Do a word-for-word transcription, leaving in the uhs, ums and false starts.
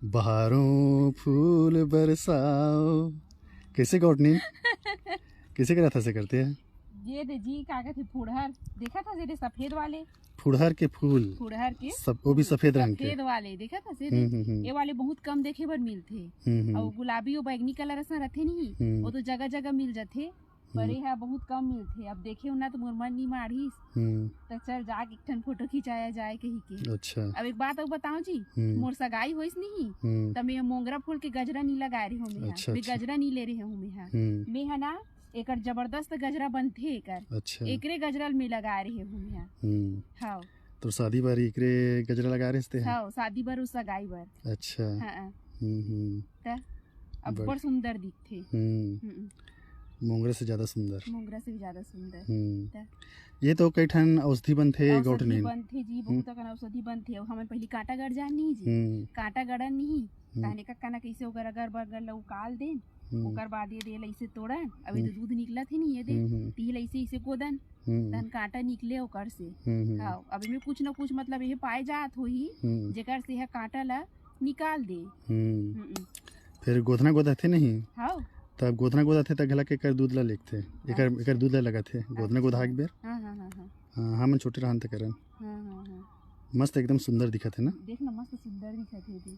बहारों फूल बरसाओ। कैसे गौटनी? कैसे करा था से करते हैं? ये दे जी, का कहते फुड़हर, देखा था जेदे सफेद वाले? फुड़हर के फूल। फुड़हर के सब, वो भी सफेद रंग के। सफेद वाले, देखा था से? हम्म, हम्म, हम्म। ये वाले बहुत कम देखे बर मिलथे। हम्म, हम्म। और गुलाबी और बैगनी कलर ऐसा रहते नहीं, हम्म। वो तो जगह जगह मिल जाथे, पर हम्म। ये हा बहुत कम मिलथे। अब देखे ना तो मोर मन नहीं माढ़िस, हम्म। तो चल जाके एक ठन फोटो खिंचाया जाए कही के। अच्छा। अब एक बात और बताओ जी, हम्म। मोर सगाई होइस नहीं, हम्म। त मैं मोंगरा फूल के गजरा नहीं लगाए रहे हूँ मैं हा। अच्छा, मैं अच्छा। गजरा नहीं ले रहे हूँ मैं हा। हम्म। मैं हा ना, एकर जबरदस्त गजरा बनथे एकर, अच्छा। एकरे गजरा में लगाए रहे हूँ मैं हा। हम्म। हाँ। तो शादी बारी एकरे गजरा लगा रहे हस्ते हैं? हाँ, शादी बर और सगाई बर। अच्छा। हाँ। हम्म, हम्म। त अब बड़- बड़ सुंदर दिखथे। हम्म। हम्म। मोंगरा से ज्यादा सुंदर। मोंगरा से भी ज्यादा सुंदर। हम्म। त ये तो कई ठन औषधि बनथे औषधि गौटनी। बनथे जी, बहुत अकन औषधि बनथे। अब हमन पहली कांटा गड़ जान नहीं जी, हम्म। कांटा गड़न नहीं, हम्म। तहने कक्का ना कैसे ओकर अगर बगर ला उकाल देन, हम्म। ओकर बाद ये दे ला इसे तोड़न। अब ये तो हम्म। दूध निकलत ही नहीं, ये दे हम्म, हम्म। तिही ला इसे इसे कोदन, हम्म। तहन कांटा निकले ओकर से। हम्म, हम्म। हाँ, अब इमे कुछ ना कुछ मतलब ये पाए जात होही, हम्म। जेकर से यह कांटा ला निकाल दे। हम्म। हम्म। फिर गोधना गोदाथे नहीं? हाँ। तब गोधना गोदाथे त घला के एकर दूध ला लेगथे, एकर, एकर दूध ला लगाथे गोधना गोधा के बेर। हाँ, हाँ, हाँ, हाँ। हाँ, हमन छोटे रहन त करन। हाँ, हाँ, हाँ। मस्त, एकदम सुंदर दिखत है ना? देख ना, मस्त सुंदर दिखत है जी।